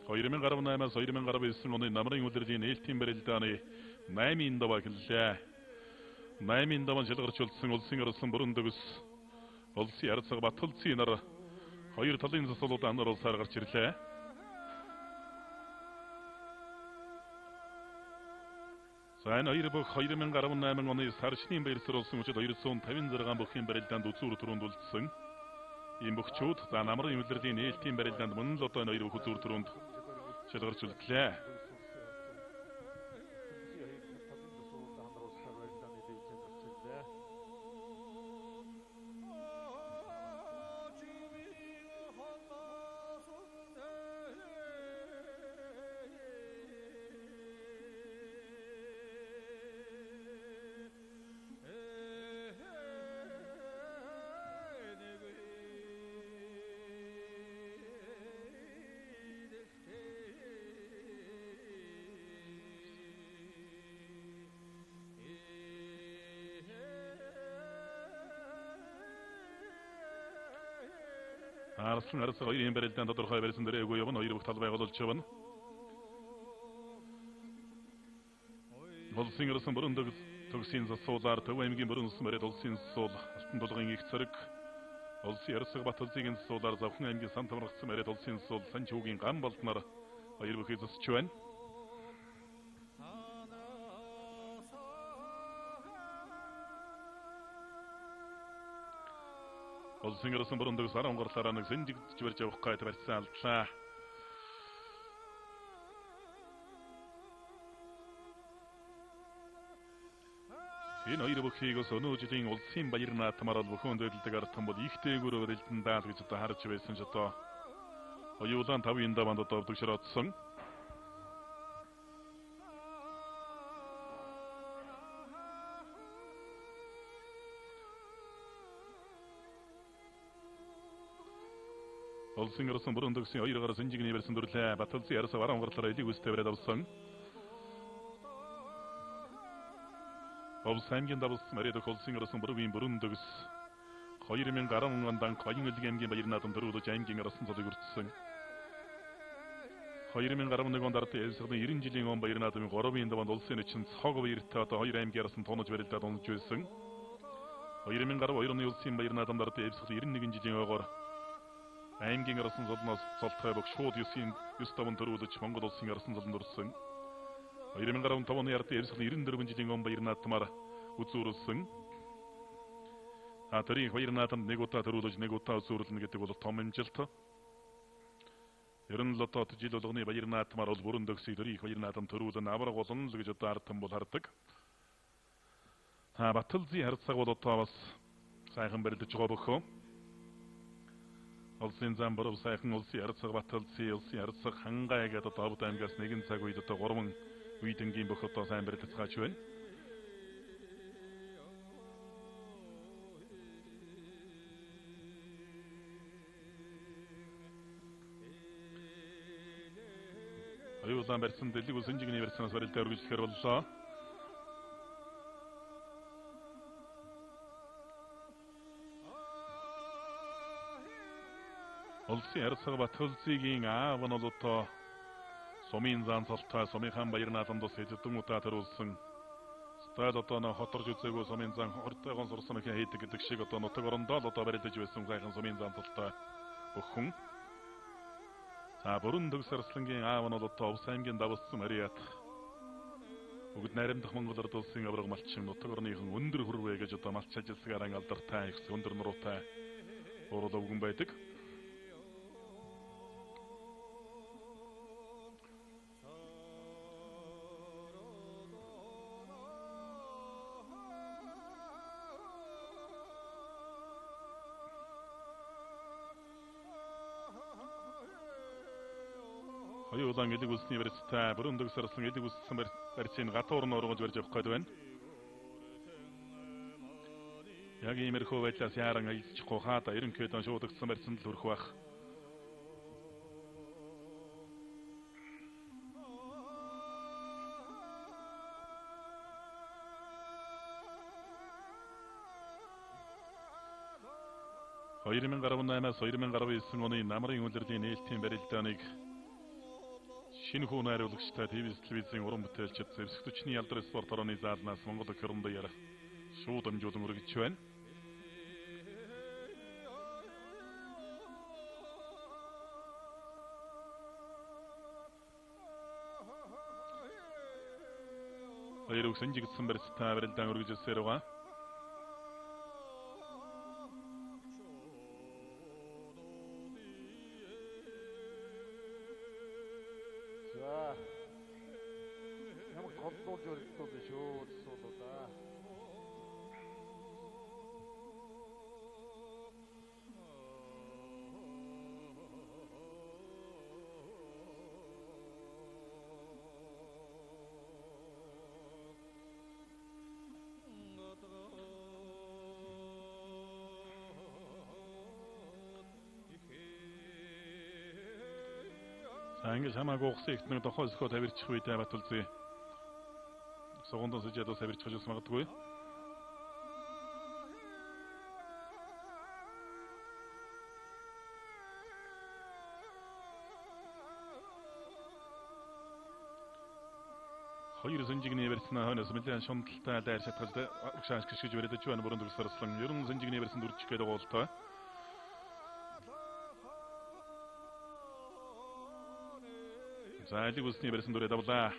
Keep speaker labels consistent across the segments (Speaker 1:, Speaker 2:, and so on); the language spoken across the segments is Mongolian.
Speaker 1: 2018-аас 2019 оны намрын улирлын нээлтийн барилдааны 8-ын даваа эхэллээ. 8-ын даван шалгарч үлдсэн улсын арслан бүрэн төгс улсын ярцаг Баталцын нар хоёр талын засвалууд анар улсаар гарч ирлээ. За энэ хоёр бүх 2018 оны сарчны баяр зориулсан учир 256 бүхийн барилдаанд үзүүр түрүүнд үлдсэн. Ийм бөхчүүд за намрын улирлын нээлтийн барилдаанд мөн л одоо энэ хоёр бүх үзүүр түрүүнд шалгарч үлдлээ. Арслан арсаг хоёрын барилдаан тодорхой барьсан дээрээгүй явна. Хоёр бүх талбай гололж явна. Улсын арслан бүрэн төгсийн засуулаар Төв аймгийн бүрэн үс мөрөд улсын засуул Алтан тулгын их цэрэг улсын арсаг Баталзигийн засуулаар Завхан аймгийн сан томрогдсон мөрөд улсын засуул Санчүүгийн гам болдноор хоёр бүхий засч байна. Улсын арслан бүрэн төгс 10 гарлаараа нэг сэнжигдэж барьж явах гайд барьсан алдлаа. Энэ хоёр бүхийг бас өнөө жилийн улсын баяр наатмаар бол бүхэн дөдлөг ард том бол их дээгүүр барилдан даал гэж одоо харж байсан ч одоо оюулан 5-ын даванд одоо өвдөгшөр одсон. Улсын арслан бүрэн төгсийн хоёр гар сэнжигний барьсан дүрлээ. Баталзын арсаа баруун гарлаараа элиг үстэй бариад авсан. Овс аймгийн давс Мариад улсын арслан бүрийн бүрэн төгс 2010 онд анх Баян-Өлг аймгийн баяр наадам төрүүлж аймгийн арслан цолыг өртсөн. 2011 онд ардын Эвсганы 90 жилийн он баяр наадмын 3-ын даванд улсын нэчин цог баяртай одоо хоёр аймгийн арслан тунаж барилдаад унаж байсан. 2012 оны улсын баяр наадамд ардын Эвсганы 91 жилийн ойгоор аймгийн арслан золноос золтой бүх шууд 9 таван төрүүлж Монгол улсын арслан золонд өрсөн. 2015 оны ардын Эвсганы 94 жилийн он баяр наадмаар үзүүрлсэн. А тэрийн баяр наадамд нэг удаа төрүүлж нэг удаа үзүүрлэнэ гэдэг бол том амжилт. Ер нь л одоо жил болгоны баяр наадмаар бол бүрэн төгсийг тэрийн баяр наадам төрүүлэн авраг болно л гэж одоо ард түмэн бол хардаг. Та Баталзын харцаг бол одоо бас сайхан барилдаж байгаа бөхөө. Улсын зам боров сайхан улсын ярцаг Баталзын улсын ярцаг хангай гэдэг одоо Овд аймгаас нэгэн цаг үед одоо 3 үеийнгийн бөх одоо сайн барилцгааж байна. Оюулан барьсан дэлэг үсэнжигний барьсанаас барилдаа өргөжлөхөр боллоо. Улсын ярцаг Баталзигийн аав нь бол одоо сумын зан цолтой сумынхан баяр наадамд бас хэдэн удаа төрүүлсэн. Стайл одоо нөө хоторж үзээгүй сумын зан хортойгон сурсан мэхэн хийдэг гэдэг шиг одоо нутаг орондоо л одоо барилдаж байсан сайхан сумын зан цолтой бүхэн. За бүрэн төгс арслангийн аав нь бол одоо Овс аймгийн давссан Мариат. Бүгд найрамдах Монгол ард улсын авраг малчин нутаг орныхон өндөр хөрвэ гэж одоо малч ажилсгаараа алдартай их өндөр нуруутай уурал өвгөн байдаг. Оюулан элэг үлсний барьцтай бүрэн төгс арслан элэг үлссэн барьцын гадуур нь ургаж барьж явах гээд байна. Яг иймэрхүү байдлаас яаран аялчихгүй хаада ерөнхийдөө шуудагдсан барьцанд л хүрэх байх. 2018-аас 2019 оны намрын улирлын нээлтийн барилдааныг Шинэхүү найруулагчтай ТВ телевизийн уран бүтээлчид зэвсэг төчний ялдар спорт орооны заалнаас Монгол эх орондоо ярих шууд дамжуулан өргөж байна. Хоёр үг сэнжигдсэн барьцтай барилдаан өргөж ирсээр байгаа.
Speaker 2: За. Ямар голдуулж өргөдөл шүү суулаа.
Speaker 1: За ингэж хамаагүй ухсан ихтнэг дохоо өсгөө тавирчих үедээ Батүлзээ. Сугондон сужаад бас авирчих гэж магадгүй. Хоёр сэнжигний барьсан хойноос нэлээд шунталтай дайр шатгаж урагшаа гიშгэж барьж байна. Бүрэн дүрс арслан 90 сэнжигний барьсан дүрчих гээд байгаа болтой. За алиг үсний барьсан дүрээ давлаа.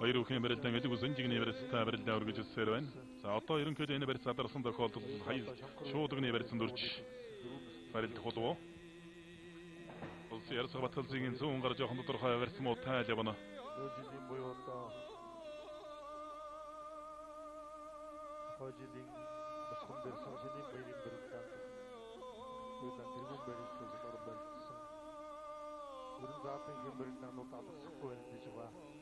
Speaker 1: Хоёр үхэн барилдаан элэг үсэн жигний барьцтай барилдаа өргөж ирсээр байна. За одоо ерөнхийдөө энэ барьц задарсан тохиолдолд хаяа шуудагны барьцсан дүрж барилдах болов уу? Улсын Ярсаг Баталзын зүүн гар жоохон тодорхой барьсан муу тайл явна.
Speaker 2: Жилийн буюу одоо хойжилийн босгон дээр шинийн баярын барилдаанд юудан тэргүүн барилдаас орон барилдсан. Өрн заалтын хэм барилдаанууд алгасахгүй байна гэж байгаа.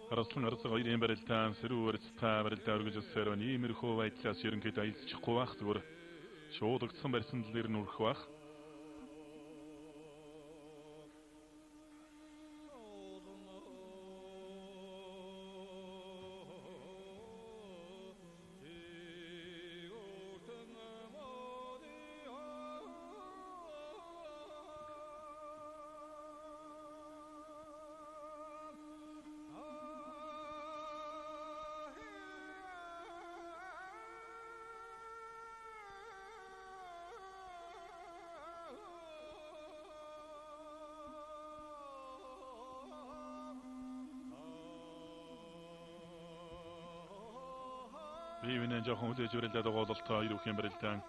Speaker 1: Хараслан арцаг хоёрын барилдаан сэрүү барьцтай барилдаа өргөж ирсээр байна. Иймэрхүү байдлаас ерөнхийдөө аялчихгүй байх зүгээр шуудагдсан барьсан дээр нь үрэх байх. Бивэнэ жоохон хүлээж барилдаад байгаа бололтой хоёр үхэн барилдаан.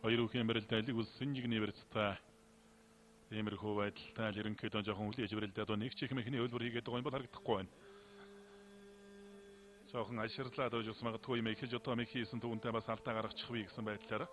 Speaker 1: Хоёр үхэн барилдаа элэг үс сэнжигний барьцтай. Иймэрхүү байдалтай л ерөнхийдөө жоохон хүлээж барилдаад нэг ч их мэхний хөлбөр хийгээд байгаа юм бол харагдахгүй байна. Жоохон аширлаад байж ус магадгүй юм эхэлж одоо мэх хийсэн түүнтэй бас алдаа гаргачих вэ гэсэн байдлаар.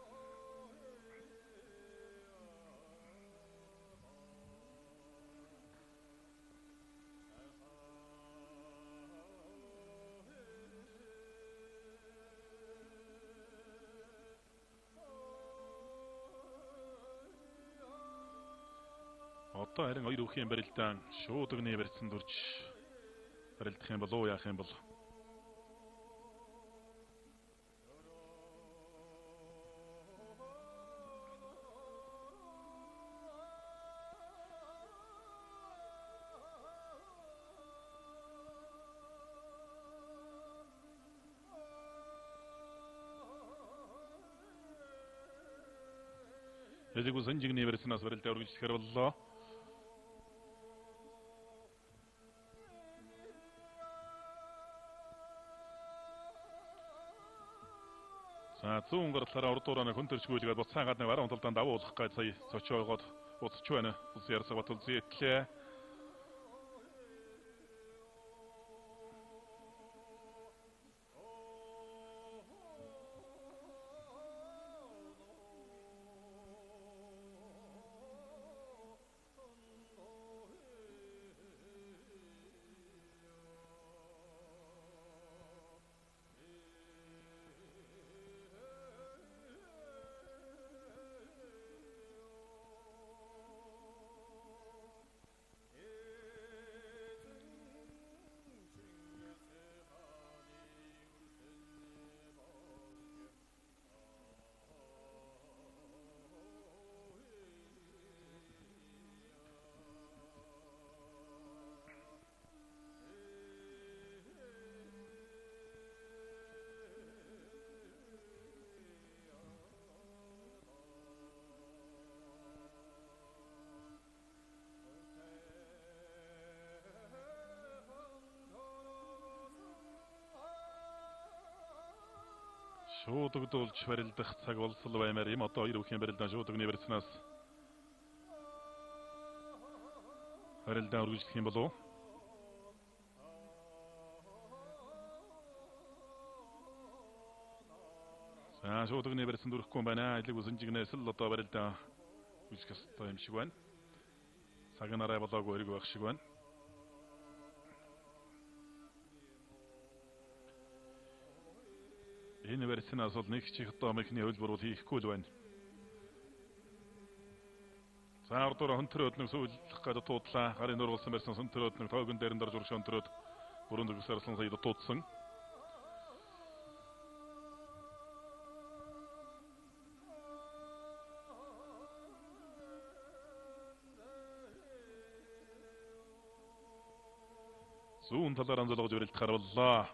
Speaker 1: Одоо харин хоёр өвхийн барилдаан шуудагны барьцсан дүрж барилдах юм болов уу, яах юм бол? Ялиггүй санжигны барьснаас барилдаа үргэлжлэхээр боллоо. За зүүн гарлаараа урдуураа хүн төрчгүүлгээд буцаан гадна баруун талдаа давуулах гай сая цочоогоод буцч байна. Ус ярсаг Батулзий итлээ. Шуудагдуулж барилдах цаг болсол баймаар юм. Одоо хоёр бүхийн барилдаан шуудагны барьснаас барилдаа үргэлжлэх юм болов уу? За шуудагны барьсан дүрхгүй байна. Илэг үсэнжигнээс л одоо барилдаа үргэлжлэх ёстой юм шиг байна. Цаг нь арай болоогүй хэрэг байх шиг байна. Энэ барьснаас бол нэг чих одоо мехний хөлбөр бол хийхгүй л байна. За урдуур хөнтрөөд нэг сүүлэх гээд дутуудлаа. Гарын нургалсан барьсан хөнтрөөд нэг тоогон дээр нь дарж урагш хөнтрөөд бүрэн дүгс арслан сая дутуудсан. Зүүн талаар анзалгаж барилдахаар боллоо.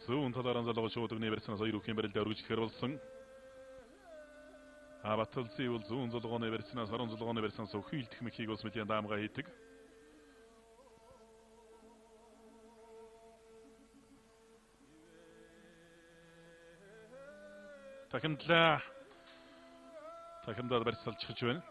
Speaker 1: Зүүн талаар анзалгаж шуудагны барьснаас хоёр үхийн барилдаа өргөжлөхээр болсон. А Батулзий бол зүүн зулгооны барьснаас баруун зулгооны барьснаас өхийлдэх мехийг бас мэдэн даамгаа хийдэг. Тахимдлаа. Тахимдаад барьцалчихж байна.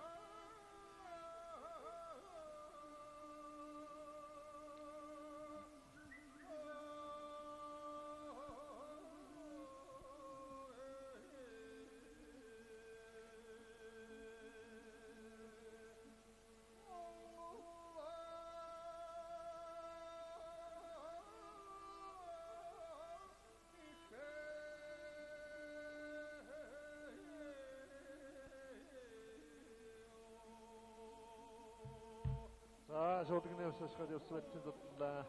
Speaker 2: За шуудагны ус ашгаад явсан барьцсан дутлаа.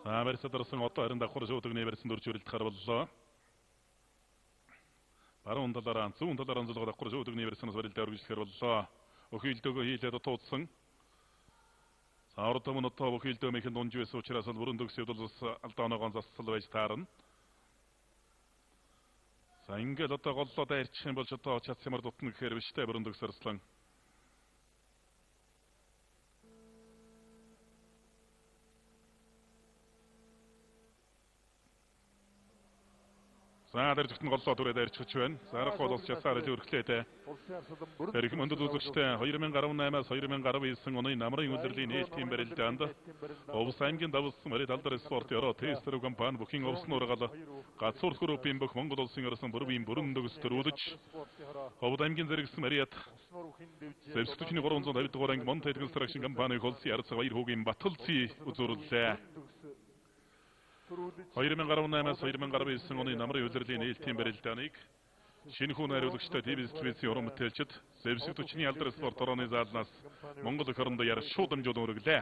Speaker 1: За барьцаад орсон одоо харин давхар шуудагны барьцсан дөрж үрэлдэхэр боллоо. Баруун талаараа зүүн талаараа онцлогоо давхар шуудагны барьцсанаас барилдаа үргэлжлэхэр боллоо. Өхийлдөөгөө хийлээд дутуудсан. За урд өмнө одоо өхийлдөө мэхэн дунж байсан учраас бол бүрэн төгс явдал бас алдааныгоон засал байж таарна. За ингээл одоо голлоо дайрчих юм бол одоо чадсамар дутна гэхээр биш тэ бүрэн төгс арслан. За дээр зөвхөн голлоо түрээд арчиж байна. Зарах бол ус ясаар илүү өрхлээ. Эрх мөндөд үзэгчтэй 2018-аас 2019 оны намрын улирлын нээлтийн барилдаанд Увс аймгийн давсан Мари талдар спорт ёроо тестер компани бүхэн увс нуургал гацуур группийн бүх Монгол улсын орсон бүрийн бүрэн төгс төрүүлж Ховд аймгийн зэрэгсэн Мариат Зэвсэгчний 350 дугаар анги Монте Construction компани холсон ярцгаа баяр хүүгийн Баталци үзүүрлээ. 2018-аас 2019 оны намрын улирлын нээлтийн барилдааныг шинэхүү найруулагчтай ТV телевизийн уран бүтээлчид Зэвсэг 40-ны алдар спорт орооны заалнаас Монгол эх орондоо яар шууд дамжуулан өргөлээ.